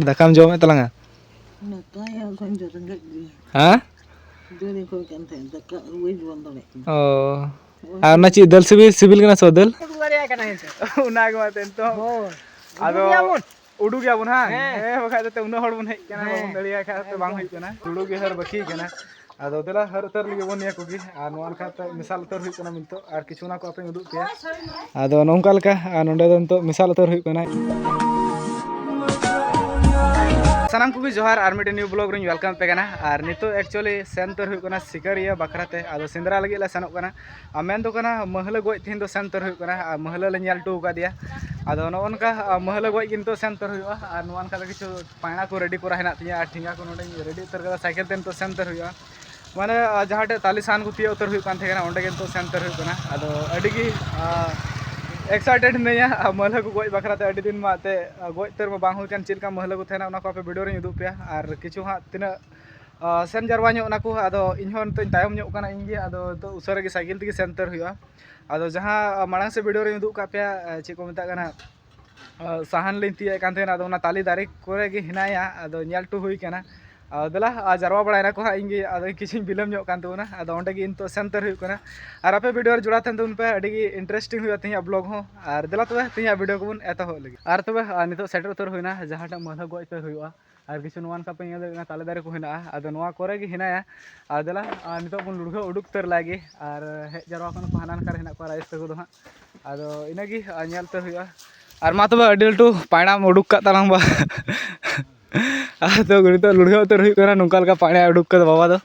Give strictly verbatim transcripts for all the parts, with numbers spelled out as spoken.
ᱫᱟᱠᱟᱢ ᱡᱚᱢᱮᱫ ᱛᱟᱞᱟᱝᱟ? ᱫᱟᱠᱟ ᱭᱟ, ᱮᱠᱷᱚᱱ ᱫᱚ ᱨᱮᱸᱜᱮᱡ ᱜᱮᱭᱟ᱾ ᱦᱮᱸ? ᱡᱳᱨᱤᱧ ᱠᱷᱚᱡ ᱠᱟᱱ ᱛᱟᱦᱮᱸᱫ, ᱫᱟᱠᱟ ᱵᱟᱹᱧ ᱡᱚᱢ ᱫᱟᱲᱮᱭᱟᱜ ᱠᱟᱱᱟ᱾ ᱚ᱾ ᱟᱨ ᱚᱱᱟ ᱪᱮᱫ ᱫᱟᱹᱞ ᱥᱤᱵᱤᱞ, ᱥᱤᱵᱤᱞ ᱠᱟᱱᱟ ᱥᱮ ᱵᱟᱝ ᱫᱟᱹᱞ? ᱩᱰᱩᱠ ᱫᱟᱲᱮᱭᱟᱜ ᱠᱟᱱᱟ ᱱᱤᱛᱚᱜ᱾ ᱚᱱᱟ ᱜᱮ ᱢᱟ ᱮᱱᱛᱮ ᱱᱤᱛᱚᱜ᱾ ᱦᱳᱭ᱾ ᱟᱫᱚ ᱩᱰᱩᱠ ᱜᱮᱭᱟᱵᱚᱱ᱾ ᱩᱰᱩᱠ ᱜᱮᱭᱟᱵᱚᱱ, ᱦᱮᱸ? ᱦᱮᱸ᱾ ᱦᱮᱸ, ᱵᱟᱠᱷᱟᱡ ᱫᱚ ᱩᱱᱟᱹᱜ ᱦᱚᱲ ᱵᱚᱱ ᱦᱮᱡ ᱠᱟᱱᱟ, ᱦᱮᱸ᱾ ᱵᱟᱵᱚᱱ ᱫᱟᱲᱮᱭᱟᱜ ᱠᱷᱟᱡ ᱫᱚ ᱵᱟᱝ ᱮᱠᱫᱚᱢ᱾ ᱦᱩᱭᱩᱜ ᱠᱟᱱᱟ᱾ ᱦᱩᱲᱩ ᱜᱮ ᱦᱟᱹᱨ ᱵᱟᱹᱠᱤ ᱠᱟᱱᱟ᱾ ᱟᱫᱚ ᱫᱮᱞᱟ ᱦᱟᱹᱨ ᱩᱛᱟᱹᱨ ᱞᱮᱜᱮ ᱵᱚᱱ ᱱᱤᱭᱟᱹ ᱠᱚᱜᱮ᱾ ᱟᱨ ᱱᱚᱣᱟ ᱞᱮᱠᱟᱛᱮ ᱢᱮᱥᱟᱞ ᱩᱛᱟᱹᱨ ᱦᱩᱭᱩᱜ ᱠᱟᱱᱟ ᱱᱤᱛᱚᱜ, ᱟᱨ ᱠᱤᱪᱷᱩ ᱚᱱᱟ ᱠᱚ ᱟᱯᱮᱧ ᱩᱫᱩᱜ ᱯᱮᱭᱟ᱾ ᱟᱫᱚ ᱱᱚᱝᱠᱟ ᱞᱮᱠᱟ, ᱟᱨ ᱱᱚᱸᱰᱮ ᱫᱚ ᱱᱤᱛᱚᱜ ᱢᱮᱥᱟᱞ ᱩᱛᱟᱹᱨ ᱦᱩᱭᱩᱜ ᱠᱟᱱᱟ᱾ ᱥᱟᱱᱟᱢ ᱠᱚᱜᱮ ᱡᱚᱦᱟᱨ, ᱟᱨ ᱢᱤᱫᱴᱮᱱ new vlog ᱨᱤᱧ welcome ᱯᱮ ᱠᱟᱱᱟ᱾ ᱟᱨ ᱱᱤᱛᱚᱜ actually ᱥᱮᱱ ᱩᱛᱟᱹᱨ ᱦᱩᱭᱩᱜ ᱠᱟᱱᱟ ᱥᱤᱠᱟᱹᱨᱤᱭᱟᱹ ᱵᱟᱠᱷᱨᱟ ᱛᱮ, ᱟᱫᱚ ᱥᱮᱸᱫᱽᱨᱟ ᱞᱟᱹᱜᱤᱫ ᱞᱮ ᱥᱮᱱᱚᱜ ᱠᱟᱱᱟ᱾ ᱟᱨ ᱢᱮᱱ ᱫᱚ ᱠᱟᱱᱟ ᱢᱟᱹᱦᱞᱟᱹ ᱜᱚᱡ ᱛᱮᱦᱮᱧ ᱫᱚ ᱥᱮᱱ ᱩᱛᱟᱹᱨ ᱦᱩᱭᱩᱜ ᱠᱟᱱᱟ, ᱟᱨ ᱢᱟᱹᱦᱞᱟᱹ ᱞᱮ ᱧᱮᱞ ᱦᱚᱴᱚ ᱟᱠᱟᱫᱮᱭᱟ᱾ ᱟᱫᱚ ᱱᱚᱜᱼᱚ ᱱᱚᱝᱠᱟ, ᱟᱨ ᱢᱟᱹᱦᱞᱟᱹ ᱜᱚᱡ ᱜᱮ ᱱᱤᱛᱚᱜ ᱥᱮᱱ ᱩᱛᱟᱹᱨ ᱦᱩᱭᱩᱜᱼᱟ᱾ ᱟᱨ ᱱᱚᱣᱟ ᱱᱚᱝᱠᱟ ᱫᱚ ᱠᱤᱪᱷᱩ ᱯᱟᱭᱲᱟ ᱠᱚ ready ᱠᱚᱨᱟ ᱦᱮᱱᱟᱜ ᱛᱤᱧᱟᱹ, ᱟᱨ ᱴᱷᱮᱸᱜᱟ ᱠᱚ ᱱᱚᱰᱮᱧ ready ᱩᱛᱟᱹᱨ ᱠᱟᱫᱟ, ᱥᱟᱭᱠᱮᱞ ᱛᱮ ᱱᱤᱛᱚᱜ ᱥᱮᱱ ᱩᱛᱟᱹᱨ ᱦᱩᱭᱩᱜᱼᱟ᱾ ᱢᱟᱱᱮ, ᱟᱨ ᱡᱟᱦᱟᱸ ᱴᱷᱮᱡ ᱛᱟᱞᱮ ᱥᱟᱦᱟᱱ ᱠᱚ ᱛᱤᱭᱳᱜ ᱩᱛᱟᱹᱨ ᱦᱩᱭᱩᱜ ᱠᱟᱱ ᱛᱟᱦᱮᱸ ᱠᱟᱱᱟ, ᱚᱸᱰᱮ ᱜᱮ ᱱᱤᱛᱚᱜ ᱥᱮᱱ ᱩᱛᱟᱹᱨ ᱦᱩᱭᱩᱜ ᱠᱟᱱᱟ᱾ ᱟᱫᱚ ᱟᱹᱰᱤ ᱜᱮ, ᱟᱨ, excited ᱢᱤᱱᱟᱹᱧᱟ, ᱟᱨ ᱢᱟᱹᱦᱞᱟᱹ ᱠᱚ ᱜᱚᱡ ᱵᱟᱠᱷᱨᱟ ᱛᱮ᱾ ᱟᱹᱰᱤ ᱫᱤᱱ ᱢᱟ ᱮᱱᱛᱮᱫ, ᱟᱨ, ᱜᱚᱡ ᱩᱛᱟᱹᱨ ᱢᱟ ᱵᱟᱝ ᱦᱩᱭ ᱠᱟᱱ, ᱪᱮᱫ ᱞᱮᱠᱟ ᱢᱟᱹᱦᱞᱟᱹ ᱠᱚ ᱛᱟᱦᱮᱱᱟ, ᱚᱱᱟ ᱠᱚ ᱟᱯᱮ video ᱨᱮᱧ ᱩᱫᱩᱜ ᱯᱮᱭᱟ᱾ ᱟᱨ ᱠᱤᱪᱷᱩ ᱦᱟᱸᱜ ᱛᱤᱱᱟᱹᱜ, ᱟᱨ, ᱥᱮᱱ ᱡᱟᱨᱣᱟ ᱧᱚᱜ ᱚᱱᱟ ᱠᱚ, ᱟᱫᱚ ᱤᱧ ᱦᱚᱸ ᱱᱤᱛᱚᱜ ᱤᱧ ᱛᱟᱭᱚᱢ ᱧᱚᱜ ᱠᱟᱱᱟ ᱤᱧ ᱜᱮ, ᱟᱫᱚ ᱱᱤᱛᱚᱜ ᱩᱥᱟᱹᱨᱟ ᱜᱮ ᱥᱟᱭᱠᱮᱞ ᱛᱮᱜᱮ ᱥᱮᱱ ᱩᱛᱟᱹᱨ ᱦᱩᱭᱩᱜᱼᱟ᱾ ᱟᱫᱚ ᱡᱟᱦᱟᱸ, ᱟᱨ, ᱢᱟᱲᱟᱝ ᱥᱮᱫ video ᱨᱮᱧ ᱩᱫᱩᱜ ᱠᱟᱜ ᱯᱮᱭᱟ, ᱟᱨ, ᱪᱮᱫ ᱠᱚ ᱢᱮᱛᱟᱜ ᱠᱟᱱᱟ, ᱟᱨ, ᱥᱟᱦᱟᱱ ᱞᱤᱧ ᱛᱤᱭᱟᱹᱜ ᱠᱟᱱ ᱛᱟᱦᱮᱱᱟ, ᱟᱫᱚ ᱚᱱᱟ ᱛᱟᱞᱮ ᱫᱟᱨᱮ ᱠᱚᱨᱮ ᱜᱮ ᱦᱮᱱᱟᱭᱟ, ᱟᱫᱚ ᱧᱮᱞ ᱦᱚᱴᱚ ᱦᱩᱭ ᱠᱟᱱᱟ᱾ ᱟᱨ ᱫᱮᱞᱟ, ᱟᱨ ᱡᱟᱨᱣᱟ ᱵᱟᱲᱟᱭᱮᱱᱟ ᱠᱚ ᱦᱟᱸᱜ, ᱤᱧ ᱜᱮ ᱟᱫᱚ ᱠᱤᱪᱷᱩᱧ ᱵᱤᱞᱚᱢ ᱧᱚᱜ ᱠᱟᱱ ᱛᱟᱵᱚᱱᱟ, ᱟᱫᱚ ᱚᱸᱰᱮ ᱜᱮ ᱱᱤᱛᱚᱜ ᱥᱮᱱ ᱩᱛᱟᱹᱨ ᱦᱩᱭᱩᱜ ᱠᱟᱱᱟ᱾ ᱟᱨ ᱟᱯᱮ video ᱨᱮ ᱡᱚᱲᱟᱣ ᱛᱟᱦᱮᱱ ᱛᱟᱵᱚᱱ ᱯᱮ, ᱟᱹᱰᱤ ᱜᱮ interesting ᱦᱩᱭᱩᱜᱼᱟ ᱛᱮᱦᱮᱧᱟᱜ vlog ᱦᱚᱸ᱾ ᱟᱨ ᱫᱮᱞᱟ ᱛᱚᱵᱮ ᱛᱮᱦᱮᱧᱟᱜ video ᱠᱚᱵᱚᱱ ᱮᱛᱚᱦᱚᱵ ᱞᱮᱜᱮ᱾ ᱟᱨ ᱛᱚᱵᱮ, ᱟᱨ ᱱᱤᱛᱚᱜ ᱥᱮᱴᱮᱨ ᱩᱛᱟᱹᱨ ᱦᱩᱭᱱᱟ ᱡᱟᱦᱟᱸ ᱴᱷᱮᱡ ᱢᱟᱹᱦᱞᱟᱹ ᱜᱚᱡ ᱩᱛᱟᱹᱨ ᱦᱩᱭᱩᱜᱼᱟ᱾ ᱟᱨ ᱠᱤᱪᱷᱩ ᱱᱚᱣᱟ ᱱᱟᱠᱷᱟ ᱯᱮ ᱧᱮᱞ ᱫᱟᱲᱮᱭᱟᱜ ᱠᱟᱱᱟ, ᱛᱟᱞᱮ ᱫᱟᱨᱮ ᱠᱚ ᱦᱮᱱᱟᱜᱼᱟ, ᱟᱫᱚ ᱱᱚᱣᱟ ᱠᱚᱨᱮ ᱜᱮ ᱦᱮᱱᱟᱭᱟ᱾ ᱟᱨ ᱫᱮᱞᱟ, ᱟᱨ ᱱᱤᱛᱚᱜ ᱵᱚᱱ ᱞᱩᱲᱦᱟᱹ ᱩᱰᱩᱠ ᱩᱛᱟᱹᱨ ᱞᱟᱭ ᱜᱮ᱾ ᱟᱨ ᱦᱮᱡ ᱡᱟᱨᱣᱟ ᱠᱟᱱᱟ ᱠᱚ ᱦᱟᱱᱟ ᱱᱟᱠᱷᱟ ᱨᱮ ᱦᱮᱱᱟᱜ ᱠᱚᱣᱟ ᱨᱟᱭᱮᱥ ᱛᱟᱠᱚ ᱫᱚ ᱦᱟᱸᱜ᱾ ᱟᱫᱚ ᱤᱱᱟᱹᱜᱮ, ᱟᱨ ᱧᱮᱞ ᱩᱛᱟᱹᱨ ᱦᱩᱭᱩᱜᱼᱟ᱾ ᱟᱨ ᱢᱟ ᱛᱚᱵᱮ ᱟᱹᱰᱤ ᱞᱟᱹᱴᱩ ᱯᱟᱭᱲᱟᱢ ᱩᱰᱩᱠ ᱠᱟᱜ ᱛᱟᱞᱟᱝ ᱵᱟ᱾ ᱟᱫᱚ ᱱᱤᱛᱚᱜ ᱞᱩᱲᱦᱟᱹ ᱩᱛᱟᱹᱨ ᱦᱩᱭᱩᱜ ᱠᱟᱱᱟ, ᱱᱚᱝᱠᱟ ᱞᱮᱠᱟ ᱯᱟᱭᱲᱟ ᱩᱰᱩᱠ ᱠᱟᱫᱟ ᱵᱟᱵᱟ ᱫᱚ᱾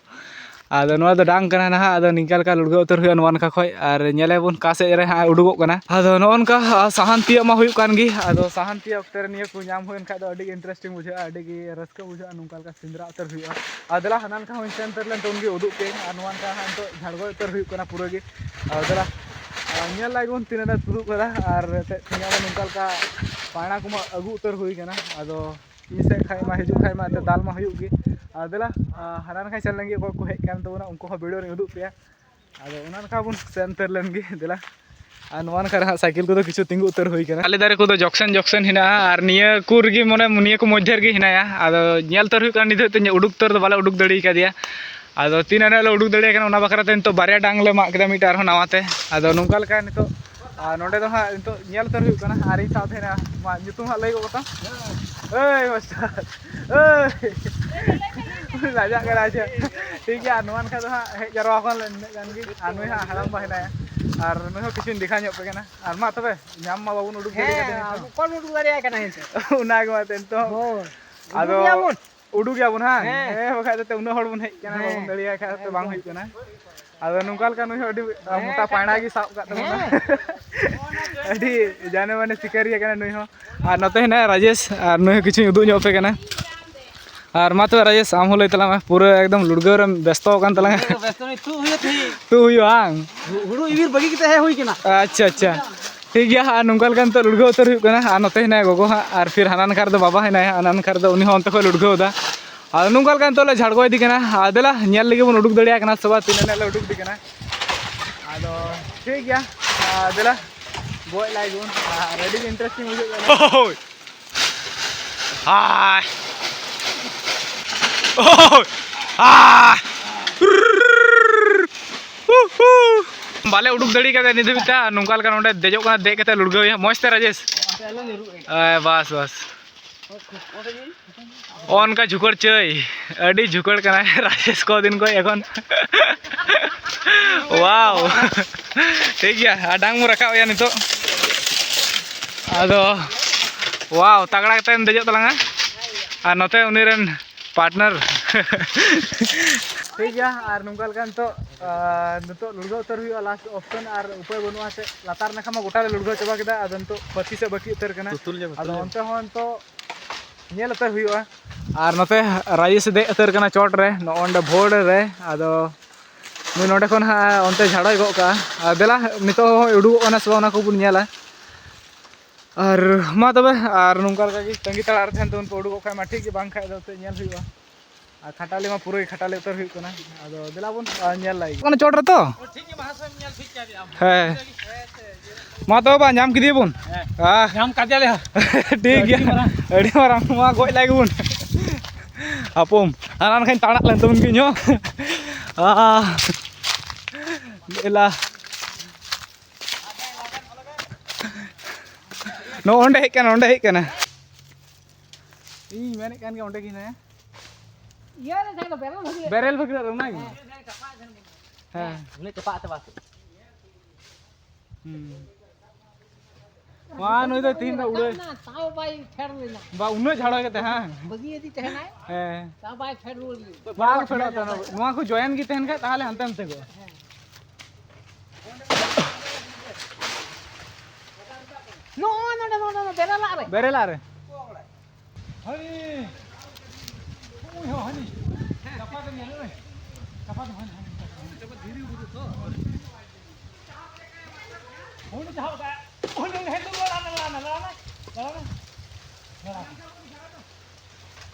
ᱟᱫᱚ ᱱᱚᱣᱟ ᱫᱚ ᱰᱟᱝ ᱠᱟᱱᱟ ᱱᱟᱦᱟᱜ, ᱟᱫᱚ ᱱᱤᱝᱠᱟ ᱞᱮᱠᱟ ᱞᱩᱲᱦᱟᱹ ᱩᱛᱟᱹᱨ ᱦᱩᱭᱩᱜᱼᱟ ᱱᱚᱣᱟ ᱱᱟᱠᱷᱟ ᱠᱷᱚᱡ, ᱟᱨ ᱧᱮᱞᱮᱵᱚᱱ ᱚᱠᱟ ᱥᱮᱫ ᱨᱮ ᱦᱟᱸᱜ ᱩᱰᱩᱠᱚᱜ ᱠᱟᱱᱟ᱾ ᱟᱫᱚ ᱱᱚᱜᱼᱚ ᱱᱚᱝᱠᱟ, ᱟ, ᱥᱟᱦᱟᱱ ᱛᱤᱭᱳᱜ ᱢᱟ ᱦᱩᱭᱩᱜ ᱠᱟᱱ ᱜᱮ, ᱟᱫᱚ ᱥᱟᱦᱟᱱ ᱛᱤᱭᱳᱜ ᱚᱠᱛᱮ ᱨᱮ ᱱᱤᱭᱟᱹ ᱠᱚ ᱧᱟᱢ ᱦᱩᱭᱮᱱ ᱠᱷᱟᱡ ᱫᱚ ᱟᱹᱰᱤ ᱜᱮ interesting ᱵᱩᱡᱷᱟᱹᱜᱼᱟ, ᱟᱹᱰᱤ ᱜᱮ ᱨᱟᱹᱥᱠᱟᱹ ᱵᱩᱡᱷᱟᱹᱜᱼᱟ ᱱᱚᱝᱠᱟ ᱞᱮᱠᱟ ᱥᱮᱸᱫᱽᱨᱟ ᱩᱛᱟᱹᱨ ᱦᱩᱭᱩᱜᱼᱟ᱾ ᱟᱨ ᱫᱮᱞᱟ ᱦᱟᱱᱟ ᱱᱟᱠᱷᱟ ᱦᱚᱸᱧ ᱥᱮᱱ ᱩᱛᱟᱹᱨ ᱞᱮᱱ ᱛᱮ ᱩᱱᱜᱮ ᱩᱫᱩᱜ ᱯᱮ, ᱟᱨ ᱱᱚᱣᱟ ᱱᱟᱠᱷᱟ ᱦᱟᱸᱜ ᱱᱤᱛᱚᱜ ᱡᱷᱟᱲᱜᱚᱭ ᱩᱛᱟᱹᱨ ᱦᱩᱭᱩᱜ ᱠᱟᱱᱟ ᱯᱩᱨᱟᱹ ᱜᱮ᱾ ᱟᱨ ᱫᱮᱞᱟ, ᱟᱨ ᱧᱮᱞ ᱞᱟᱭ ᱵᱚᱱ ᱛᱤᱱᱟᱹᱜ ᱮ ᱛᱩᱫᱩᱜ ᱠᱟᱫᱟ, ᱟᱨ ᱮᱱᱛᱮᱫ ᱛᱮᱦᱮᱧ ᱟᱵᱚ ᱱᱚᱝᱠᱟ ᱞᱮᱠᱟ ᱯᱟᱭᱲᱟ ᱠᱚᱢᱟ ᱟᱹᱜᱩ ᱩᱛᱟᱹᱨ ᱦᱩᱭ ᱠᱟᱱᱟ᱾ ᱟᱫᱚ ᱤᱧ ᱥᱮᱫ ᱠᱷᱟᱡ ᱢᱟ ᱦᱤᱡᱩᱜ ᱠᱷᱟᱡ ᱢᱟ ᱮᱱᱛᱮᱫ ᱫᱟᱞ ᱢᱟ ᱦᱩᱭᱩᱜ ᱜᱮ᱾ ᱟᱨ ᱫᱮᱞᱟ, ᱟᱨ ᱦᱟᱱᱟ ᱱᱟᱠᱷᱟ ᱥᱮᱱ ᱞᱮᱱ ᱜᱮ, ᱚᱠᱚᱭ ᱠᱚ ᱦᱮᱡ ᱠᱟᱱ ᱛᱟᱵᱚᱱᱟ ᱩᱱᱠᱩ ᱦᱚᱸ video ᱨᱤᱧ ᱩᱫᱩᱜ ᱯᱮᱭᱟ᱾ ᱟᱫᱚ ᱚᱱᱟ ᱱᱟᱠᱷᱟ ᱵᱚᱱ ᱥᱮᱱ ᱩᱛᱟᱹᱨ ᱞᱮᱱ ᱜᱮ, ᱫᱮᱞᱟ᱾ ᱟᱨ ᱱᱚᱣᱟ ᱱᱟᱠᱷᱟ ᱨᱮ ᱦᱟᱸᱜ ᱥᱟᱭᱠᱮᱞ ᱠᱚᱫᱚ ᱠᱤᱪᱷᱩ ᱛᱤᱸᱜᱩ ᱩᱛᱟᱹᱨ ᱦᱩᱭ ᱠᱟᱱᱟ᱾ ᱛᱟᱞᱮ ᱫᱟᱨᱮ ᱠᱚᱫᱚ ᱡᱚᱸᱠᱥᱮᱱ ᱡᱚᱸᱠᱥᱮᱱ ᱦᱮᱱᱟᱜᱼᱟ, ᱟᱨ ᱱᱤᱭᱟᱹ ᱠᱚ ᱨᱮᱜᱮ ᱢᱟᱱᱮ ᱱᱤᱭᱟᱹ ᱠᱚ ᱢᱚᱫᱽᱫᱷᱮ ᱨᱮᱜᱮ ᱦᱮᱱᱟᱭᱟ᱾ ᱟᱫᱚ ᱧᱮᱞ ᱩᱛᱟᱹᱨ ᱦᱩᱭᱩᱜ ᱠᱟᱱᱟ, ᱱᱤᱛ ᱫᱷᱟᱹᱵᱤᱡ ᱛᱮ ᱩᱰᱩᱠ ᱩᱛᱟᱹᱨ ᱫᱚ ᱵᱟᱞᱮ ᱩᱰᱩᱠ ᱫᱟᱲᱮ ᱠᱟᱫᱮᱭᱟ᱾ ᱟᱫᱚ ᱛᱤᱱ ᱟᱱᱮ ᱞᱮ ᱩᱰᱩᱠ ᱫᱟᱲᱮᱭᱟᱜ ᱠᱟᱱᱟ, ᱚᱱᱟ ᱵᱟᱠᱷᱨᱟ ᱛᱮ ᱱᱤᱛᱚᱜ ᱵᱟᱨᱭᱟ ᱰᱟᱝ ᱞᱮ ᱢᱟᱜ ᱠᱮᱫᱟ, ᱢᱤᱫᱴᱟᱝ ᱟᱨᱦᱚᱸ ᱱᱟᱣᱟ ᱛᱮ᱾ ᱟᱫᱚ ᱱᱚᱝᱠᱟ ᱞᱮᱠᱟ ᱱᱤᱛᱚᱜ, ᱟᱨ ᱱᱚᱸᱰᱮ ᱫᱚ ᱦᱟᱸᱜ ᱱᱤᱛᱚᱜ ᱧᱮᱞ ᱩᱛᱟᱹᱨ ᱦᱩᱭᱩᱜ ᱠᱟᱱᱟ᱾ ᱟᱨ ᱤᱧ ᱥᱟᱶᱛᱮ ᱦᱮᱱᱟᱭᱟ, ᱢᱟ ᱧᱩᱛᱩᱢ ᱦᱟᱸᱜ ᱞᱟᱹᱭ ᱜᱚᱫ ᱠᱟᱛᱟᱢ᱾ ᱮᱭ ᱢᱟᱥᱴᱟᱨ, ᱮᱭ᱾ ᱞᱟᱡᱟᱜ ᱠᱟᱱᱟ, ᱟᱪᱪᱷᱟ᱾ ᱴᱷᱤᱠ ᱜᱮᱭᱟ, ᱟᱨ ᱱᱚᱣᱟ ᱱᱟᱠᱷᱟ ᱫᱚ ᱦᱟᱸᱜ ᱦᱮᱡ ᱡᱟᱨᱣᱟ ᱟᱠᱟᱱ ᱞᱮ ᱱᱤᱱᱟᱹᱜ ᱜᱟᱱ ᱜᱮ᱾ ᱟᱨ ᱱᱩᱭ ᱦᱟᱸᱜ ᱦᱟᱲᱟᱢ ᱵᱟ ᱦᱮᱱᱟᱭᱟ, ᱟᱨ ᱱᱩᱭ ᱦᱚᱸ ᱠᱤᱪᱷᱩᱧ ᱫᱮᱠᱷᱟ ᱧᱚᱜ ᱯᱮ ᱠᱟᱱᱟ᱾ ᱟᱨ ᱢᱟ ᱛᱚᱵᱮ, ᱧᱟᱢ ᱢᱟ ᱵᱟᱵᱚᱱ ᱩᱰᱩᱠ ᱫᱟᱲᱮ ᱦᱮᱸ, ᱠᱟᱫᱮ ᱱᱤᱛ ᱦᱚᱸ᱾ ᱟᱵᱚ ᱠᱚ ᱩᱰᱩᱠ ᱫᱟᱲᱮᱭᱟᱭ ᱠᱟᱱᱟ ᱦᱮᱸ ᱥᱮ? ᱚᱱᱟ ᱜᱮ ᱢᱟ ᱛᱮ ᱱᱤᱛᱚᱜ ᱦᱚᱸ᱾ ᱦᱳᱭ᱾ ᱟᱫᱚ ᱩᱰᱩᱠ ᱜᱮᱭᱟᱵᱚᱱ ᱦᱟᱸᱜ? ᱦᱮᱸ᱾ ᱦᱮᱸ, ᱵᱟᱠᱷᱟᱡ ᱫᱚ ᱩᱱᱟᱹᱜ ᱦᱚᱲ ᱵᱚᱱ ᱦᱮᱡ ᱠᱟᱱᱟ, ᱦᱮᱸ᱾ ᱵᱟᱵᱚᱱ ᱫᱟᱲᱮᱭᱟᱜ ᱠᱷᱟᱡ ᱫᱚ ᱵᱟᱝ ᱮᱠᱫᱚᱢ᱾ ᱦᱩᱭᱩᱜ ᱠᱟᱱᱟ᱾ ᱟᱫᱚ ᱱᱚᱝᱠᱟ ᱞᱮᱠᱟ ᱱᱩᱭ ᱦᱚᱸ ᱟᱹᱰᱤ, ᱟᱨ, ᱦᱮᱸ, ᱢᱚᱴᱟ ᱠᱷᱟᱡ ᱯᱟᱭᱲᱟ ᱫᱚ᱾ ᱜᱮ ᱥᱟᱵ ᱠᱟᱜ ᱛᱟᱵᱚᱱᱟ᱾ ᱦᱮᱸ᱾ ᱟᱹᱰᱤ ᱡᱟᱱᱮ ᱢᱟᱱᱮ ᱥᱤᱠᱟᱹᱨᱤᱭᱟᱹ ᱠᱟᱱᱟ ᱱᱩᱭ ᱦᱚᱸ᱾ ᱟᱨ ᱱᱚᱛᱮ ᱦᱮᱱᱟᱭᱟ ᱨᱟᱡᱮᱥ, ᱟᱨ ᱱᱩᱭ ᱦᱚᱸ ᱠᱤᱪᱷᱩᱧ ᱩᱫᱩᱜ ᱧᱚᱜ ᱟᱯᱮ ᱠᱟᱱᱟ᱾ ᱟᱨ ᱢᱟ ᱛᱚᱵᱮ ᱨᱟᱡᱮᱥ, ᱟᱢ ᱦᱚᱸ ᱞᱟᱹᱭ ᱛᱟᱞᱟᱝ ᱢᱮ, ᱯᱩᱨᱟᱹ ᱮᱠᱫᱚᱢ ᱞᱩᱲᱜᱟᱹᱣ ᱨᱮᱢ ᱵᱮᱥᱛᱚ ᱟᱠᱟᱱ ᱛᱟᱞᱟᱝᱟ᱾ ᱯᱩᱨᱟᱹ ᱵᱮᱥᱛᱚ ᱱᱤᱛ ᱛᱩᱫ ᱦᱩᱭᱩᱜ ᱛᱟᱦᱮᱸᱫ᱾ ᱛᱩᱫ ᱦᱩᱭᱩᱜᱼᱟ, ᱵᱟᱝ? ᱦᱩ-, ᱦᱩᱲᱩ ᱤᱨ ᱵᱟᱹᱜᱤ ᱠᱟᱛᱮ ᱦᱮᱡ ᱦᱩᱭ ᱠᱟᱱᱟ᱾ ᱟᱪᱪᱷᱟ, ᱟᱪᱪᱷᱟ, ᱴᱷᱤᱠ ᱜᱮᱭᱟ᱾ ᱟᱨ ᱱᱚᱝᱠᱟ ᱞᱮᱠᱟ ᱱᱤᱛᱚᱜ ᱞᱩᱲᱜᱟᱹᱣ ᱩᱛᱟᱹᱨ ᱦᱩᱭᱩᱜ ᱠᱟᱱᱟ᱾ ᱟᱨ ᱱᱚᱛᱮ ᱦᱮᱱᱟᱭᱟ ᱜᱚᱜᱚ ᱦᱟᱸᱜ, ᱟᱨ ᱯᱷᱤᱨ ᱦᱟᱱᱟ ᱱᱟᱠᱷᱟ ᱨᱮᱫᱚ ᱵᱟᱵᱟ ᱦᱮᱱᱟᱭᱟ, ᱦᱟᱱᱟ ᱱᱟᱠᱷᱟ ᱨᱮᱫᱚ ᱩᱱᱤ ᱦᱚᱸ ᱚᱱᱛᱮ ᱠᱷᱚᱱ ᱞᱩᱲᱜᱟᱹᱣ ᱮᱫᱟ᱾ ᱟᱫᱚ ᱱᱚᱝᱠᱟ ᱞᱮᱠᱟ ᱱᱤᱛᱚᱜ ᱞᱮ ᱡᱷᱟᱲᱜᱚ ᱤᱫᱤ ᱠᱟᱱᱟ᱾ ᱟᱨ ᱫᱮᱞᱟ ᱧᱮᱞ ᱞᱟᱹᱜᱤᱫ ᱵᱚᱱ ᱩᱰᱩᱠ ᱫᱟᱲᱮᱭᱟᱜ ᱠᱟᱱᱟ ᱥᱮ ᱵᱟᱝ, ᱛᱤᱱᱟᱹᱜ ᱞᱮ ᱩᱰᱩᱠ ᱤᱫᱤ ᱠᱟᱱᱟ᱾ ᱟᱫᱚ ᱴᱷᱤᱠ ᱜᱮᱭᱟ, ᱟᱨ ᱫᱮᱞᱟ ᱜᱚᱡ ᱞᱟᱭ ᱵᱚᱱ᱾ ᱟᱨ ᱟᱹᱰᱤ ᱤᱱᱴᱟᱨᱮᱥᱴᱤᱝ ᱵᱩᱡᱷᱟᱹᱜ ᱠᱟᱱᱟ᱾ ᱦᱳᱭ᱾ ᱟᱭ᱾ ᱳᱭ᱾ ᱟᱭ᱾ ᱩᱦᱩ᱾ ᱵᱟᱞᱮ ᱩᱰᱩᱠ ᱫᱟᱲᱮ ᱠᱟᱫᱟ ᱱᱤᱛ ᱫᱷᱟᱹᱵᱤᱡ ᱛᱮ᱾ ᱱᱚᱝᱠᱟ ᱞᱮᱠᱟ ᱱᱚᱰᱮ ᱫᱮᱡᱚᱜ ᱠᱟᱱᱟ, ᱫᱮᱡ ᱠᱟᱛᱮ ᱞᱩᱲᱜᱟᱹᱣ ᱦᱩᱭᱩᱜᱼᱟ᱾ ᱢᱚᱡᱽ ᱛᱮ ᱨᱟᱡᱮᱥ᱾ ᱮ, ᱵᱟᱥ, ᱵᱟᱥ᱾ ᱚᱱᱠᱟ ᱡᱷᱩᱠᱟᱹᱲ ᱪᱟᱹᱭ᱾ ᱟᱹᱰᱤ ᱡᱷᱩᱠᱟᱹᱲ ᱠᱟᱱᱟᱭ ᱨᱟᱡᱮᱥ ᱠᱚ ᱫᱤᱱ ᱠᱷᱚᱱ ᱮᱠᱷᱚᱱ᱾ ᱣᱟᱣ᱾ ᱴᱷᱤᱠ ᱜᱮᱭᱟ, ᱟᱨ ᱰᱟᱝ ᱵᱚᱱ ᱨᱟᱠᱟᱵ ᱮᱭᱟ ᱱᱤᱛᱚᱜ᱾ ᱟᱫᱚ, ᱣᱟᱣ, ᱛᱟᱜᱲᱟ ᱠᱟᱛᱮᱢ ᱫᱮᱡᱚᱜ ᱛᱟᱞᱟᱝᱟ᱾ ᱟᱨ ᱱᱚᱛᱮ ᱩᱱᱤ ᱨᱮᱱ ᱯᱟᱨᱴᱱᱟᱨ᱾ ᱴᱷᱤᱠ ᱜᱮᱭᱟ, ᱟᱨ ᱱᱚᱝᱠᱟ ᱞᱮᱠᱟ ᱱᱤᱛᱚᱜ, ᱟᱨ ᱱᱤᱛᱚᱜ ᱞᱩᱲᱜᱟᱹᱣ ᱩᱛᱟᱹᱨ ᱦᱩᱭᱩᱜᱼᱟ, ᱞᱟᱥᱴ ᱚᱯᱥᱚᱱ, ᱟᱨ ᱩᱯᱟᱹᱭ ᱵᱟᱹᱱᱩᱜᱼᱟ, ᱥᱮ ᱞᱟᱛᱟᱨ ᱱᱟᱠᱷᱟ ᱢᱟ ᱜᱚᱴᱟ ᱞᱮ ᱞᱩᱲᱜᱟᱹᱣ ᱪᱟᱵᱟ ᱠᱮᱫᱟ, ᱟᱫᱚ ᱱᱤᱛᱚᱜ ᱯᱟᱹᱛᱤ ᱥᱮᱫ ᱵᱟᱹᱠᱤ ᱩᱛᱟᱹᱨ ᱠᱟᱱᱟ᱾ ᱛᱩᱛᱩᱞ ᱧᱚᱜ, ᱟᱫᱚ ᱛᱩᱛᱩᱞ ᱧᱚᱜ᱾ ᱚᱱᱛᱮ ᱦᱚᱸ ᱱᱤᱛᱚᱜ ᱧᱮᱞ ᱩᱛᱟᱹᱨ ᱦᱩᱭᱩᱜᱼᱟ᱾ ᱟᱨ ᱱᱚᱛᱮ ᱨᱟᱡᱮᱥ ᱫᱮᱡ ᱩᱛᱟᱹᱨ ᱠᱟᱱᱟ ᱪᱚᱴ ᱨᱮ, ᱱᱚᱜᱼᱚ ᱱᱚᱰᱮ ᱵᱷᱳᱲ ᱨᱮ᱾ ᱟᱫᱚ ᱱᱩᱭ ᱱᱚᱰᱮ ᱠᱷᱚᱱ ᱦᱟᱸᱜ ᱚᱱᱛᱮ ᱡᱷᱟᱲᱚᱭ ᱜᱚᱜ ᱠᱟᱜᱼᱟ᱾ ᱟᱨ ᱫᱮᱞᱟ ᱱᱤᱛᱚᱜ ᱦᱚᱸ ᱩᱰᱩᱠᱚᱜ ᱠᱟᱱᱟ ᱥᱮ ᱵᱟᱝ, ᱚᱱᱟ ᱠᱚᱵᱚᱱ ᱧᱮᱞᱟ᱾ ᱟᱨ ᱢᱟ ᱛᱚᱵᱮ, ᱟᱨ ᱱᱚᱝᱠᱟ ᱞᱮᱠᱟ ᱜᱮ ᱛᱟᱺᱜᱤ ᱛᱟᱲᱟᱜ ᱨᱮ ᱛᱟᱦᱮᱱ ᱛᱟᱵᱚᱱ ᱯᱮ, ᱩᱰᱩᱠᱚᱜ ᱠᱷᱟᱡ ᱢᱟ ᱴᱷᱤᱠ ᱜᱮ, ᱵᱟᱝ ᱠᱷᱟᱡ ᱫᱚ ᱮᱱᱛᱮᱫ ᱧᱮᱞ ᱦᱩᱭᱩᱜᱼᱟ᱾ ᱟᱨ ᱠᱷᱟᱴᱟᱞᱮ ᱢᱟ ᱯᱩᱨᱟᱹ ᱜᱮ ᱠᱷᱟᱴᱟᱞᱮ ᱩᱛᱟᱹᱨ ᱦᱩᱭᱩᱜ ᱠᱟᱱᱟ᱾ ᱟᱫᱚ ᱫᱮᱞᱟ ᱵᱚᱱ, ᱟᱨ ᱧᱮᱞ ᱞᱟᱭ ᱠᱟᱱᱟ ᱪᱚᱴ ᱨᱮᱛᱚ᱾ ᱦᱮᱸ᱾ ᱢᱟ ᱛᱚᱵᱮ ᱵᱟ, ᱧᱟᱢ ᱠᱮᱫᱮᱭᱟ ᱵᱚᱱ᱾ ᱦᱮᱸ᱾ ᱟᱦ᱾ ᱧᱟᱢ ᱠᱟᱫᱮᱭᱟᱞᱮ ᱦᱟᱸᱜ᱾ ᱴᱷᱤᱠ ᱜᱮᱭᱟ᱾ ᱟᱹᱰᱤ ᱢᱟᱨᱟᱝ᱾ ᱟᱹᱰᱤ ᱢᱟᱨᱟᱝ᱾ ᱢᱟ ᱜᱚᱡ ᱞᱟᱭ ᱜᱮᱵᱚᱱ᱾ ᱦᱟᱯᱚᱢ, ᱦᱟᱱᱟ ᱱᱟᱠᱷᱟᱧ ᱛᱟᱲᱟᱜ ᱞᱮᱱ ᱛᱟᱵᱚᱱ ᱜᱮ ᱤᱧ ᱦᱚᱸ᱾ ᱟᱦ᱾ ᱫᱮᱞᱟ᱾ ᱱᱚᱜᱼᱚ ᱚᱸᱰᱮ ᱦᱮᱡ ᱠᱟᱱᱟ, ᱚᱸᱰᱮ ᱦᱮᱡ ᱠᱟᱱᱟ᱾ ᱤᱧ ᱢᱮᱱᱮᱫ ᱠᱟᱱ ᱜᱮᱭᱟ ᱚᱸᱰᱮ ᱜᱮ ᱦᱮᱱᱟᱭᱟ᱾ ᱤᱭᱟᱹ ᱨᱮ ᱛᱟᱦᱮᱸ ᱠᱟᱱᱟ, ᱵᱮᱨᱮᱞ ᱵᱷᱟᱹᱜᱤᱭᱟᱹ᱾ ᱵᱮᱨᱮᱞ ᱵᱷᱟᱹᱜᱤᱭᱟᱹ ᱨᱮ ᱚᱱᱟ ᱜᱮ? ᱦᱮᱸ᱾ ᱦᱮᱸ᱾ ᱩᱱᱟᱹᱜ ᱪᱟᱯᱟᱫ ᱛᱮ ᱵᱟᱥ᱾ ᱦᱩᱸ᱾ ᱢᱟ ᱱᱩᱭ ᱫᱚ ᱛᱤᱦᱤᱧ ᱫᱚ ᱩᱲᱟᱹ᱾ ᱛᱟᱣ ᱵᱟᱭ ᱯᱷᱮᱰ ᱞᱮᱱᱟ᱾ ᱵᱟ, ᱩᱱᱟᱹᱜ ᱡᱷᱟᱲᱚ ᱠᱟᱛᱮ, ᱦᱮᱸ᱾ ᱵᱟᱹᱜᱤ ᱤᱫᱤ ᱛᱟᱦᱮᱱᱟᱭ᱾ ᱦᱮᱸ᱾ ᱛᱟᱣ ᱵᱟᱭ ᱯᱷᱮᱰ ᱨᱩᱣᱟᱹᱲ ᱞᱮᱱᱟ᱾ ᱵᱟᱝ ᱯᱷᱮᱰᱚᱜ ᱛᱟᱦᱮᱱᱟ᱾ ᱱᱚᱣᱟ ᱠᱚ join ᱜᱮ ᱛᱟᱦᱮᱱ ᱠᱷᱟᱡ ᱛᱟᱦᱚᱞᱮ ᱦᱟᱱᱛᱮ ᱱᱟᱛᱮ ᱠᱚᱜᱼᱟ᱾ ᱦᱮᱸ᱾ ᱱᱚᱜᱼᱚᱭ ᱱᱚᱰᱮ, ᱱᱚᱰᱮ, ᱱᱚᱰᱮ, ᱵᱮᱨᱮᱞᱟᱜ ᱨᱮ᱾ ᱵᱮᱨᱮᱞᱟᱜ ᱨᱮ᱾ ᱦᱟᱹᱱᱤ᱾ ᱩᱭ ᱦᱚᱸ ᱦᱟᱹᱱᱤ᱾ ᱪᱟᱯᱟ ᱫᱚ ᱧᱮᱞ ᱢᱮ᱾ ᱪᱟᱯᱟ ᱫᱚ ᱦᱟᱹᱱᱤ, ᱦᱟᱹᱱᱤ᱾ ᱫᱷᱤᱨᱤ ᱵᱩᱨᱩ ᱛᱚ᱾ ᱩᱱᱤ ᱡᱟᱦᱟᱸ ᱵᱟᱭ, ᱩᱱᱤ, ᱩᱱᱤ ᱦᱮᱡ ᱫᱚ ᱞᱟᱲᱟ, ᱞᱟᱲᱟ, ᱞᱟᱲᱟ, ᱞᱟᱲᱟ᱾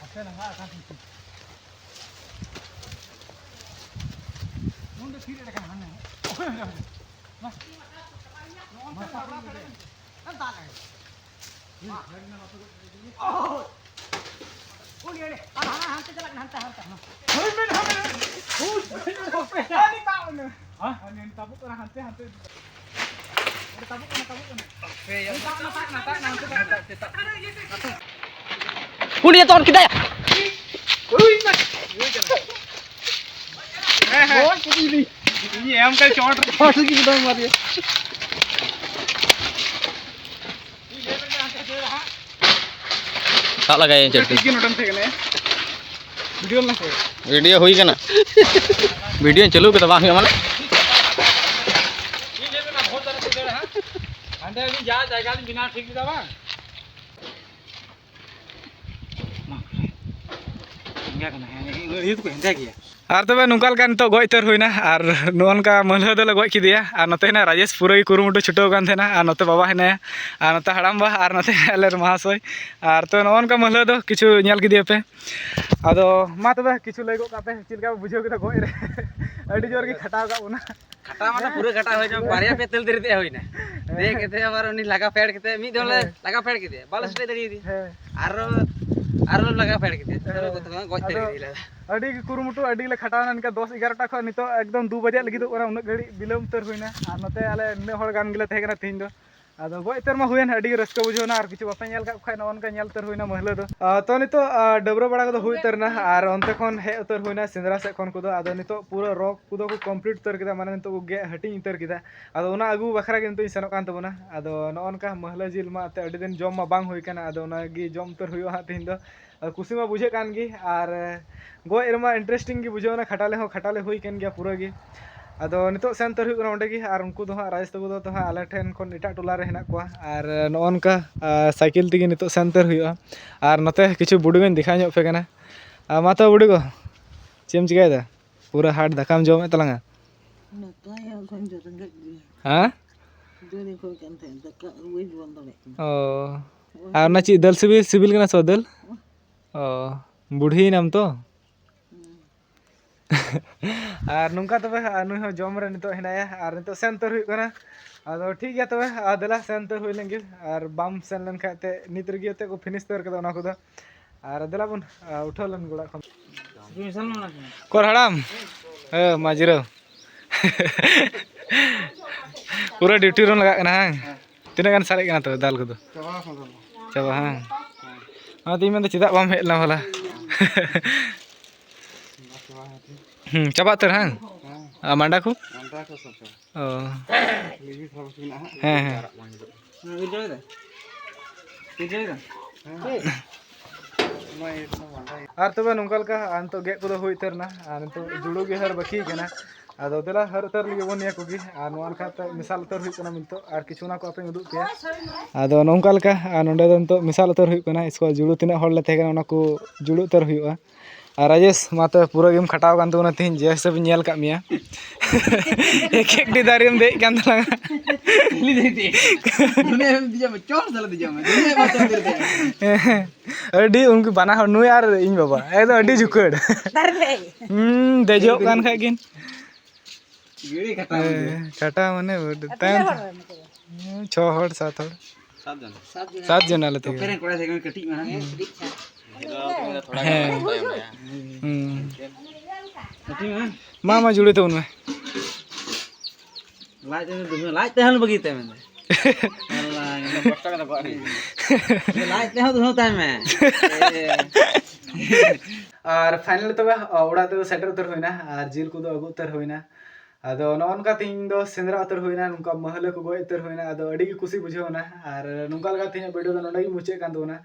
ᱦᱟᱯᱮ ᱞᱟᱸᱜᱟ ᱟᱠᱟᱱ ᱛᱤᱧ᱾ ᱩᱱᱤ ᱫᱚ ᱛᱷᱤᱨ ᱮᱴ ᱟᱠᱟᱱᱟ, ᱦᱟᱱᱮ᱾ ᱢᱟ᱾ ᱢᱟ᱾ ᱫᱟᱜ ᱞᱟᱜᱟᱭ᱾ ᱩᱱᱤ ᱮ ᱛᱚᱨ ᱠᱮᱫᱟᱭ᱾ ᱦᱮᱸ, ᱦᱮᱸ᱾ ᱤᱧ ᱮᱢ ᱠᱟᱜ ᱪᱚᱴ ᱨᱮ᱾ ᱪᱚᱴ ᱨᱮ ᱜᱤᱫᱽᱨᱟᱹ ᱢᱟᱨᱮ᱾ ᱥᱟᱵ ᱞᱟᱜᱟᱭᱟᱹᱧ ᱪᱮᱫ ᱴᱷᱤᱠ ᱜᱮ ᱱᱚᱰᱮᱢ ᱛᱟᱦᱮᱸ ᱠᱟᱱᱟ᱾ ᱵᱷᱤᱰᱤᱭᱳ ᱞᱮᱱᱟ ᱥᱮ? ᱵᱷᱤᱰᱤᱭᱳ ᱦᱩᱭ ᱠᱟᱱᱟ᱾ ᱵᱷᱤᱰᱤᱭᱳᱧ ᱪᱟᱹᱞᱩ ᱠᱟᱫᱟ, ᱵᱟᱝ ᱦᱩᱭᱩᱜᱼᱟ ᱢᱟᱱᱮ᱾ ᱦᱟᱸᱰᱮ ᱟᱹᱞᱤᱧ ᱡᱟ ᱡᱟᱭᱜᱟ ᱞᱤᱧ ᱵᱮᱱᱟᱣ ᱴᱷᱤᱠ ᱞᱮᱫᱟ ᱵᱟᱝ᱾ ᱤᱭᱟᱹ ᱫᱚᱠᱚ ᱦᱮᱸᱫᱮ ᱜᱮᱭᱟ᱾ ᱟᱨ ᱛᱚᱵᱮ ᱱᱚᱝᱠᱟ ᱞᱮᱠᱟ ᱱᱤᱛᱚᱜ ᱜᱚᱡ ᱩᱛᱟᱹᱨ ᱦᱩᱭᱱᱟ᱾ ᱟᱨ ᱱᱚᱜᱼᱚ ᱱᱚᱝᱠᱟ ᱢᱟᱹᱞᱦᱟᱹ ᱫᱚᱞᱮ ᱜᱚᱡ ᱠᱮᱫᱮᱭᱟ᱾ ᱟᱨ ᱱᱚᱛᱮ ᱦᱮᱱᱟᱭ ᱨᱟᱡᱮᱥ, ᱯᱩᱨᱟᱹ ᱜᱮ ᱠᱩᱨᱩᱢᱩᱴᱩ ᱪᱷᱩᱴᱟᱹᱣ ᱠᱟᱱ ᱛᱟᱦᱮᱱᱟ᱾ ᱟᱨ ᱱᱚᱛᱮ ᱵᱟᱵᱟ ᱦᱮᱱᱟᱭᱟ, ᱟᱨ ᱱᱚᱛᱮ ᱦᱟᱲᱟᱢᱵᱟ, ᱟᱨ ᱱᱚᱛᱮ ᱟᱞᱮ ᱢᱟᱦᱟᱥᱚᱭ᱾ ᱟᱨ ᱛᱚ ᱱᱚᱜᱼᱚ ᱱᱚᱝᱠᱟ ᱢᱟᱹᱞᱦᱟᱹ ᱫᱚ ᱠᱤᱪᱷᱩ ᱧᱮᱞ ᱠᱮᱫᱮᱭᱟᱯᱮ᱾ ᱟᱫᱚ ᱢᱟ ᱛᱚᱵᱮ ᱠᱤᱪᱷᱩ ᱞᱟᱹᱭ ᱜᱚᱫ ᱠᱟᱜ ᱯᱮ, ᱪᱮᱫ ᱞᱮᱠᱟ ᱯᱮ ᱵᱩᱡᱷᱟᱹᱣ ᱠᱮᱫᱟ ᱜᱚᱡ ᱨᱮ? ᱟᱹᱰᱤ ᱡᱳᱨ ᱜᱮ ᱠᱷᱟᱴᱟᱣ ᱠᱟᱜ ᱵᱚᱱᱟ᱾ ᱠᱷᱟᱴᱟᱣ ᱢᱟᱱᱮ ᱯᱩᱨᱟᱹ ᱠᱷᱟᱴᱟᱣ ᱦᱩᱭᱱᱟ, ᱵᱟᱨᱭᱟ ᱯᱮ ᱛᱟᱹᱞ ᱫᱟᱨᱮ ᱫᱮᱡ ᱦᱩᱭᱱᱟ᱾ ᱫᱮᱡ ᱠᱟᱛᱮ ᱟᱵᱟᱨ ᱩᱱᱤ ᱞᱟᱜᱟ ᱯᱷᱮᱰ ᱠᱟᱛᱮ ᱢᱤᱫ ᱫᱚᱢ ᱞᱮ ᱦᱮᱸ᱾ ᱞᱟᱜᱟ ᱯᱷᱮᱰ ᱠᱮᱫᱮᱭᱟ, ᱵᱟᱞᱮ ᱥᱮᱴᱮᱡ ᱫᱟᱲᱮᱭᱟᱫᱮᱭᱟ᱾ ᱦᱮᱸ᱾ ᱟᱨᱚ, ᱟᱨᱚ ᱞᱟᱜᱟ ᱯᱷᱮᱰ ᱠᱮᱫᱮᱭᱟ, ᱛᱟᱦᱚᱞᱮ ᱦᱮᱸ᱾ ᱠᱚᱛᱚ ᱜᱚᱡ ᱩᱛᱟᱹᱨ ᱟᱫᱚ ᱠᱮᱫᱮᱭᱟ᱾ ᱟᱹᱰᱤ ᱜᱮ ᱠᱩᱨᱩᱢᱩᱴᱩ, ᱟᱹᱰᱤ ᱞᱮ ᱠᱷᱟᱴᱟᱣᱱᱟ, ᱱᱤᱝᱠᱟ ᱫᱚᱥ ᱮᱜᱟᱨᱚᱴᱟ ᱠᱷᱚᱱ ᱱᱤᱛᱚᱜ ᱮᱠᱫᱚᱢ ᱫᱩ ᱵᱟᱡᱟᱜ ᱞᱟᱹᱜᱤᱫᱚᱜ ᱠᱟᱱᱟ, ᱩᱱᱟᱹᱜ ᱜᱷᱟᱹᱲᱤᱡ ᱵᱤᱞᱚᱢ ᱩᱛᱟᱹᱨ ᱦᱩᱭᱱᱟ᱾ ᱟᱨ ᱱᱚᱛᱮ ᱟᱞᱮ ᱱᱤᱱᱟᱹᱜ ᱦᱚᱲ ᱜᱟᱱ ᱜᱮᱞᱮ ᱛᱟᱦᱮᱸ ᱠᱟᱱᱟ ᱛᱮᱦᱮᱧ ᱫᱚ᱾ ᱟᱫᱚ ᱜᱚᱡ ᱩᱛᱟᱹᱨ ᱢᱟ ᱦᱩᱭᱮᱱ, ᱟᱹᱰᱤ ᱜᱮ ᱨᱟᱹᱥᱠᱟᱹ ᱵᱩᱡᱷᱟᱹᱣᱱᱟ, ᱟᱨ ᱠᱤᱪᱷᱩ ᱵᱟᱯᱮ ᱧᱮᱞ ᱠᱟᱜ ᱠᱚ ᱠᱷᱟᱡ ᱱᱚᱜᱼᱚ ᱱᱚᱝᱠᱟ ᱧᱮᱞ ᱩᱛᱟᱹᱨ ᱦᱩᱭᱱᱟ ᱢᱟᱹᱦᱞᱟᱹ ᱫᱚ᱾ ᱟᱨ ᱛᱚ ᱱᱤᱛᱚᱜ, ᱟᱨ, ᱰᱟᱹᱵᱽᱨᱟᱹ ᱵᱟᱲᱟ ᱠᱚᱫᱚ ᱦᱩᱭ ᱩᱛᱟᱹᱨ ᱮᱱᱟ, ᱟᱨ ᱚᱱᱛᱮ ᱠᱷᱚᱱ ᱦᱮᱡ ᱩᱛᱟᱹᱨ ᱦᱩᱭᱱᱟ ᱥᱮᱸᱫᱽᱨᱟ ᱥᱮᱫ ᱠᱷᱚᱱ ᱠᱚᱫᱚ᱾ ᱟᱫᱚ ᱱᱤᱛᱚᱜ ᱯᱩᱨᱟᱹ ᱨᱚ ᱠᱚᱫᱚ ᱠᱚ complete ᱩᱛᱟᱹᱨ ᱠᱮᱫᱟ, ᱢᱟᱱᱮ ᱱᱤᱛᱚᱜ ᱠᱚ ᱜᱮᱫ ᱦᱟᱹᱴᱤᱧ ᱩᱛᱟᱹᱨ ᱠᱮᱫᱟ᱾ ᱟᱫᱚ ᱚᱱᱟ ᱟᱹᱜᱩ ᱵᱟᱠᱷᱨᱟ ᱜᱮ ᱱᱤᱛᱚᱜ ᱤᱧ ᱥᱮᱱᱚᱜ ᱠᱟᱱ ᱛᱟᱵᱚᱱᱟ᱾ ᱟᱫᱚ ᱱᱚᱜᱼᱚ ᱱᱚᱝᱠᱟ ᱢᱟᱹᱦᱞᱟᱹ ᱡᱤᱞ ᱢᱟ ᱮᱱᱛᱮᱫ ᱟᱹᱰᱤ ᱫᱤᱱ ᱡᱚᱢ ᱢᱟ ᱵᱟᱝ ᱦᱩᱭ ᱠᱟᱱᱟ, ᱟᱫᱚ ᱚᱱᱟᱜᱮ ᱡᱚᱢ ᱩᱛᱟᱹᱨ ᱦᱩᱭᱩᱜᱼᱟ ᱦᱟᱸᱜ ᱛᱮᱦᱮᱧ ᱫᱚ᱾ ᱟᱨ ᱠᱩᱥᱤ ᱢᱟ ᱵᱩᱡᱷᱟᱹᱜ ᱠᱟᱱ ᱜᱮ, ᱟᱨ ᱜᱚᱡ ᱨᱮᱢᱟ interesting ᱜᱮ ᱵᱩᱡᱷᱟᱹᱣ ᱮᱱᱟ, ᱠᱷᱟᱴᱟᱞᱮ ᱦᱚᱸ ᱠᱷᱟᱴᱟᱞᱮ ᱦᱩᱭ ᱠᱟᱱ ᱜᱮᱭᱟ ᱯᱩᱨᱟᱹ ᱜᱮ᱾ ᱟᱫᱚ ᱱᱤᱛᱚᱜ ᱥᱮᱱ ᱩᱛᱟᱹᱨ ᱦᱩᱭᱩᱜ ᱠᱟᱱᱟ ᱚᱸᱰᱮ ᱜᱮ, ᱟᱨ ᱩᱱᱠᱩ ᱫᱚ ᱦᱟᱸᱜ ᱨᱟᱡᱮᱥ ᱛᱟᱠᱚ ᱫᱚ ᱦᱟᱸᱜ ᱟᱞᱮ ᱴᱷᱮᱱ ᱠᱷᱚᱱ ᱮᱴᱟᱜ ᱴᱚᱞᱟ ᱨᱮ ᱦᱮᱱᱟᱜ ᱠᱚᱣᱟ᱾ ᱟᱨ ᱱᱚᱜᱼᱚ ᱱᱚᱝᱠᱟ, ᱟᱨ ᱥᱟᱭᱠᱮᱞ ᱛᱮᱜᱮ ᱱᱤᱛᱚᱜ ᱥᱮᱱ ᱩᱛᱟᱹᱨ ᱦᱩᱭᱩᱜᱼᱟ᱾ ᱟᱨ ᱱᱚᱛᱮ ᱠᱤᱪᱷᱩ ᱵᱩᱰᱤ ᱜᱚᱧ ᱫᱮᱠᱷᱟᱣ ᱧᱚᱜ ᱯᱮ ᱠᱟᱱᱟ᱾ ᱟᱨ ᱢᱟ ᱛᱚ ᱵᱩᱰᱤ ᱜᱚ, ᱪᱮᱫ ᱮᱢ ᱪᱤᱠᱟᱹᱭᱮᱫᱟ? ᱯᱩᱨᱟᱹ ᱦᱟᱴ ᱫᱟᱠᱟᱢ ᱡᱚᱢᱮᱫ ᱛᱟᱞᱟᱝᱟ? ᱱᱚᱛᱮ ᱦᱚᱸ ᱮᱠᱷᱚᱱ ᱫᱚ ᱨᱮᱸᱜᱮᱡ ᱜᱮᱭᱟ᱾ ᱦᱮᱸ? ᱡᱳᱨᱤᱧ ᱠᱷᱚᱡ ᱠᱟᱱ ᱛᱟᱦᱮᱸᱫ, ᱫᱟᱠᱟ ᱵᱟᱹᱧ ᱡᱚᱢ ᱫᱟᱲᱮᱭᱟᱜ ᱠᱟᱱᱟ᱾ ᱚ᱾ ᱟᱨ ᱚᱱᱟ ᱪᱮᱫ ᱫᱟᱹᱞ ᱥᱤᱵᱤᱞ, ᱥᱤᱵᱤᱞ ᱠᱟᱱᱟ ᱥᱮ ᱵᱟᱝ ᱫᱟᱹᱞ? ᱚ᱾ ᱵᱩᱰᱷᱤᱭᱮᱱᱟᱢ ᱛᱚ? ᱦᱩᱸ᱾ ᱟᱨ ᱱᱚᱝᱠᱟ ᱛᱚᱵᱮ, ᱟᱨ ᱱᱩᱭ ᱦᱚᱸ ᱡᱚᱢ ᱨᱮ ᱱᱤᱛᱚᱜ ᱦᱮᱱᱟᱭᱟ, ᱟᱨ ᱱᱤᱛᱚᱜ ᱥᱮᱱ ᱩᱛᱟᱹᱨ ᱦᱩᱭᱩᱜ ᱠᱟᱱᱟ᱾ ᱟᱫᱚ ᱴᱷᱤᱠ ᱜᱮᱭᱟ ᱛᱚᱵᱮ, ᱟᱨ ᱫᱮᱞᱟ ᱥᱮᱱ ᱩᱛᱟᱹᱨ ᱦᱩᱭ ᱞᱮᱱ ᱜᱮ, ᱟᱨ ᱵᱟᱢ ᱥᱮᱱ ᱞᱮᱱ ᱠᱷᱟᱡ ᱛᱮ ᱱᱤᱛ ᱨᱮᱜᱮ ᱮᱱᱛᱮᱫ ᱠᱚ finish ᱩᱛᱟᱹᱨ ᱠᱟᱫᱟ ᱚᱱᱟ ᱠᱚᱫᱚ᱾ ᱟᱨ ᱫᱮᱞᱟ ᱵᱚᱱ, ᱟ, ᱩᱴᱷᱟᱹᱣ ᱞᱮᱱ ᱜᱮ ᱚᱲᱟᱜ ᱠᱷᱚᱱ᱾ ᱠᱚᱨ ᱦᱟᱲᱟᱢ, ᱦᱮᱸ, ᱢᱟ ᱡᱤᱨᱟᱹᱣ᱾ ᱯᱩᱨᱟᱹ duty ᱨᱮᱢ ᱞᱟᱜᱟᱜ ᱠᱟᱱᱟ, ᱦᱟᱝ? ᱦᱮᱸ᱾ ᱛᱤᱱᱟᱹᱜ ᱜᱟᱱ ᱥᱟᱨᱮᱡ ᱠᱟᱱᱟ ᱛᱚᱵᱮ ᱫᱟᱞ ᱠᱚᱫᱚ? ᱪᱟᱵᱟ ᱟᱠᱟᱱ ᱛᱟᱵᱚᱱᱟ᱾ ᱪᱟᱵᱟ, ᱦᱟᱝ? ᱦᱮᱸ᱾ ᱚᱱᱟᱛᱮᱧ ᱢᱮᱱᱫᱟ, ᱪᱮᱫᱟᱜ ᱵᱟᱢ ᱦᱮᱡ ᱞᱮᱱᱟ ᱵᱷᱟᱞᱟ? ᱵᱟᱝ ᱪᱟᱵᱟ ᱟᱠᱟᱱ ᱛᱤᱧ᱾ ᱦᱩᱸ, ᱪᱟᱵᱟ ᱩᱛᱟᱹᱨ, ᱦᱟᱝ? ᱦᱮᱸ᱾ ᱟᱨ ᱢᱟᱸᱰᱟ ᱠᱚ? ᱢᱟᱸᱰᱟ ᱠᱚ ᱥᱟᱯᱷᱟ᱾ ᱚ᱾ ᱠᱷᱟᱹᱞᱤ ᱜᱮ ᱥᱟᱯᱷᱟ ᱢᱮᱱᱟᱜᱼᱟ ᱦᱟᱸᱜ᱾ ᱦᱮᱸ, ᱦᱮᱸ᱾ ᱦᱮᱸ, ᱤᱧ ᱡᱚᱢ ᱮᱫᱟ᱾ ᱤᱧ ᱡᱚᱢ ᱮᱫᱟ᱾ ᱦᱮᱸ᱾ ᱚᱱᱟ ᱤᱭᱟᱹ ᱠᱚᱫᱚ ᱢᱟᱸᱰᱟ ᱜᱮ᱾ ᱟᱨ ᱛᱚᱵᱮ ᱱᱚᱝᱠᱟ ᱞᱮᱠᱟ, ᱟᱨ ᱱᱤᱛᱚᱜ ᱜᱮᱫ ᱠᱚᱫᱚ ᱦᱩᱭ ᱩᱛᱟᱹᱨ ᱮᱱᱟ, ᱟᱨ ᱱᱤᱛᱚᱜ ᱡᱩᱲᱩ ᱜᱮ ᱦᱟᱹᱨ ᱵᱟᱹᱠᱤ ᱠᱟᱱᱟ᱾ ᱟᱫᱚ ᱫᱮᱞᱟ ᱦᱟᱹᱨ ᱩᱛᱟᱹᱨ ᱞᱟᱹᱜᱤᱫ ᱵᱚᱱ ᱱᱤᱭᱟᱹ ᱠᱚᱜᱮ, ᱟᱨ ᱱᱚᱣᱟ ᱞᱮᱠᱟᱛᱮ ᱢᱮᱥᱟᱞ ᱩᱛᱟᱹᱨ ᱦᱩᱭᱩᱜ ᱠᱟᱱᱟ ᱱᱤᱛᱚᱜ, ᱟᱨ ᱠᱤᱪᱷᱩ ᱚᱱᱟ ᱠᱚ ᱟᱯᱮᱧ ᱩᱫᱩᱜ ᱯᱮᱭᱟ᱾ ᱟᱫᱚ ᱱᱚᱝᱠᱟ ᱞᱮᱠᱟ, ᱟᱨ ᱱᱚᱸᱰᱮ ᱫᱚ ᱱᱤᱛᱚᱜ ᱢᱮᱥᱟᱞ ᱩᱛᱟᱹᱨ ᱦᱩᱭᱩᱜ ᱠᱟᱱᱟ, ᱤᱥᱠᱩᱞ ᱡᱩᱲᱩ ᱛᱤᱱᱟᱹᱜ ᱦᱚᱲ ᱞᱮ ᱛᱟᱦᱮᱸ ᱠᱟᱱᱟ ᱚᱱᱟ ᱠᱚ ᱡᱩᱲᱩ ᱩᱛᱟᱹᱨ ᱦᱩᱭᱩᱜᱼᱟ᱾ ᱟᱨ ᱨᱟᱡᱮᱥ, ᱢᱟ ᱛᱚᱵᱮ ᱯᱩᱨᱟᱹ ᱜᱮᱢ ᱠᱷᱟᱴᱟᱣ ᱟᱠᱟᱱ ᱛᱟᱵᱚᱱᱟ ᱛᱮᱦᱮᱧ, ᱡᱮ ᱦᱤᱥᱟᱹᱵ ᱤᱧ ᱧᱮᱞ ᱟᱠᱟᱫ ᱢᱮᱭᱟ᱾ ᱮᱠ ᱮᱠ ᱰᱤ ᱫᱟᱨᱮᱢ ᱫᱮᱡ ᱠᱟᱱ ᱛᱟᱞᱟᱝᱟ᱾ ᱩᱱᱤ ᱫᱚ ᱫᱮᱡᱚᱜ ᱢᱮ, ᱪᱚᱴ ᱥᱟᱞᱟᱜ ᱫᱮᱡᱚᱜ ᱢᱮ, ᱫᱩᱱᱤᱭᱟᱹ ᱵᱟᱨ ᱪᱚᱴ ᱫᱮᱡᱚᱜ ᱢᱮ᱾ ᱟᱹᱰᱤ ᱩᱱᱠᱩ ᱵᱟᱱᱟ ᱦᱚᱲ, ᱱᱩᱭ ᱟᱨ ᱤᱧ ᱵᱟᱵᱟ, ᱮᱠᱫᱚᱢ ᱟᱹᱰᱤ ᱡᱩᱠᱷᱟᱹᱲ᱾ ᱫᱟᱨᱮ ᱨᱮ᱾ ᱦᱩᱸ, ᱫᱮᱡᱚᱜ ᱠᱟᱱ ᱠᱷᱟᱡ ᱠᱤᱱ᱾ ᱜᱤᱲᱤ ᱠᱟᱴᱟ ᱢᱟᱱᱮ᱾ ᱦᱮᱸ, ᱠᱟᱴᱟ ᱢᱟᱱᱮ ᱵᱟᱹᱰ-, ᱟᱨ ᱛᱟᱭᱚᱢ ᱛᱤᱱᱟᱹᱜ ᱦᱚᱲ ᱢᱮᱱᱟᱜ ᱯᱮᱭᱟ? ᱦᱮᱸ, ᱪᱷᱚ ᱦᱚᱲ, ᱥᱟᱛ ᱦᱚᱲ᱾ ᱥᱟᱛ ᱡᱚᱱ᱾ ᱥᱟᱛ ᱡᱚᱱ᱾ ᱥᱟᱛ ᱡᱚᱱ ᱟᱞᱮ ᱛᱮᱜᱮ᱾ ᱪᱚᱯᱮ ᱨᱮᱱ ᱠᱚᱲᱟ ᱥᱮ ᱠᱟᱹᱴᱤᱡ ᱢᱟᱨᱟᱝ᱾ ᱦᱮᱸ, ᱠᱟᱹᱴᱤᱡ ᱪᱷᱟ᱾ ᱦᱮᱸ᱾ ᱦᱩᱸ᱾ ᱠᱟᱹᱴᱤᱡ ᱢᱟᱨᱟᱝ᱾ ᱢᱟ, ᱢᱟ, ᱡᱩᱲᱟᱹ ᱛᱟᱵᱚᱱ ᱢᱮ᱾ ᱞᱟᱡ ᱛᱮ ᱫᱩᱦᱟᱹ, ᱞᱟᱡ ᱛᱮ ᱦᱚᱸ ᱵᱟᱹᱜᱤ ᱛᱮ ᱢᱮᱱᱫᱟ᱾ ᱟᱞᱞᱟ, ᱠᱚᱥᱴᱚ ᱠᱟᱫᱟ ᱠᱚ ᱟᱹᱰᱤ᱾ ᱞᱟᱡ ᱛᱮᱦᱚᱸ ᱫᱩᱦᱟᱹ ᱛᱟᱭ ᱢᱮ᱾ ᱟᱨ finally ᱛᱚᱵᱮ, ᱚ, ᱚᱲᱟᱜ ᱛᱮᱫᱚ ᱥᱮᱴᱮᱨ ᱩᱛᱟᱹᱨ ᱦᱩᱭᱱᱟ ᱟᱨ ᱡᱤᱞ ᱠᱚᱫᱚ ᱟᱹᱜᱩ ᱩᱛᱟᱹᱨ ᱦᱩᱭᱱᱟ᱾ ᱟᱫᱚ ᱱᱚᱜᱼᱚ ᱱᱚᱝᱠᱟ ᱛᱮᱦᱮᱧ ᱫᱚ ᱥᱮᱸᱫᱽᱨᱟ ᱩᱛᱟᱹᱨ ᱦᱩᱭᱱᱟ, ᱱᱚᱝᱠᱟ ᱢᱟᱹᱦᱞᱟᱹ ᱠᱚ ᱜᱚᱡ ᱩᱛᱟᱹᱨ ᱦᱩᱭᱱᱟ᱾ ᱟᱫᱚ ᱟᱹᱰᱤ ᱜᱮ ᱠᱩᱥᱤ ᱵᱩᱡᱷᱟᱹᱣ ᱮᱱᱟ᱾ ᱟᱨ ᱱᱚᱝᱠᱟ ᱞᱮᱠᱟ ᱛᱮᱦᱮᱧᱟᱜ video ᱫᱚ ᱱᱚᱰᱮ ᱜᱮ ᱢᱩᱪᱟᱹᱫ ᱠᱟᱱ ᱛᱟᱵᱚᱱᱟ᱾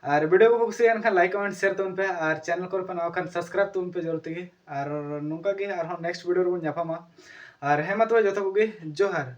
ᱟᱨ video ᱠᱚ ᱠᱩᱥᱤᱭᱟᱜ ᱠᱷᱟᱱ like, comment, share ᱛᱟᱵᱚᱱ ᱯᱮ᱾ ᱟᱨ channel ᱠᱚᱨᱮ ᱯᱮ ᱱᱟᱣᱟ ᱠᱷᱟᱱ subscribe ᱛᱟᱵᱚᱱ ᱯᱮ ᱡᱚᱞᱫᱤ ᱜᱮ᱾ ᱟᱨ ᱱᱚᱝᱠᱟ ᱜᱮ ᱟᱨᱦᱚᱸ next video ᱨᱮᱵᱚᱱ ᱧᱟᱯᱟᱢᱟ᱾ ᱟᱨ ᱦᱮᱸ ᱢᱟ ᱛᱚᱵᱮ ᱡᱚᱛᱚ ᱠᱚᱜᱮ ᱡᱚᱦᱟᱨ᱾